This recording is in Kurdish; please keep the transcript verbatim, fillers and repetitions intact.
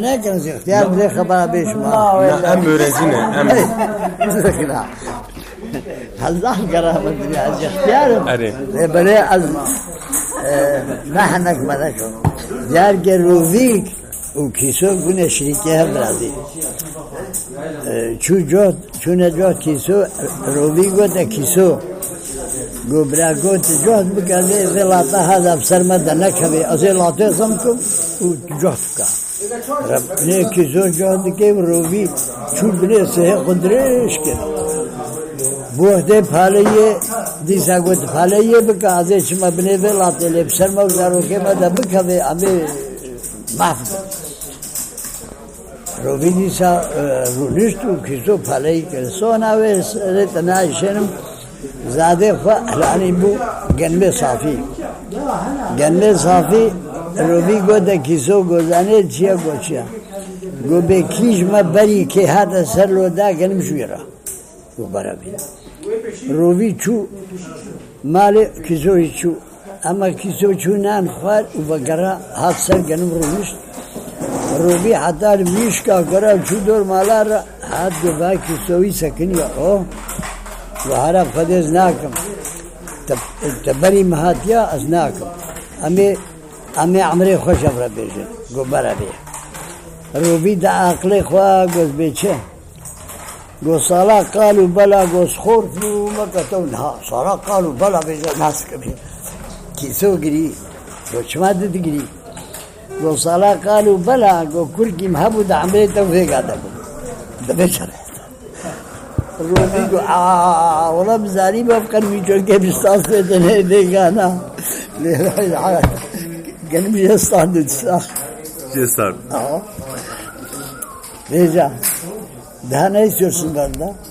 Nekin, ez ixtiyar bile xebera bêşma. Na, em öğrenci ne, em. Zikra. Hezar kere min diye, ez ixtiyar im. Erê. E, belê ez, e, ne henek melek im. Diyar ke Rovîk û Kîso bûne şirîkê hev birazî. E, çû cot, çûne cot Kîso, Rovî gote Kîso. Go bira got, cot bike, vê, vê lata hada bi ser me de nekeve. Ez ê latê xim kim û cot bike. Reb-, nê Kîso cot dike û Rovî çû binê sihê xwe dirêj kir. Bi wextê paleyê, dîsa got, paleyê bike, ez ê çima binê vê latê lê bi ser me û zarokê me de bikeve, em ê maf bin. Rovî dîsa, e, rûnişt û Kîso paleyî kir. Sona wê serê te nayşênim, zadê xwe elanî bû genmê safî. Genmê safî, Rovî gote Kîso, gozanê çiye, go çiye. Go bê kîj me berî kê hate ser lo da genim ji wî re. Û berevî. Rovî çû malê Kîsoyî çû. Ema Kîso çû nan xwar û vegera hat ser genim rûnişt. Rovî heta li vîşka gera çû dor mala re hat go va Kîsoyî sekiniya o. Go hera xwedê ez nakim. Te, te berî min hatiya ez nakim. Em ê, em ê emrê xwe ji hev re bêjin. Go berevê. Rovî di aqilê xwe got bê çi? Go sala qal û bela, go xort û meke tew niha. Sala qal û bela bêje nas kebî. Kîso girî. Go çima tu digirî? Go sala qal û bela, go kurkî min hebû di emrê te vêga de bû. Dibêje. Rovî go, aa, wela bizarî bavkan wî çolkê bîstan sê de ne vêga na. Lê, genim jê stand û disa. Jê stand. Aa. Vêca. Daha ne istiyorsun benden?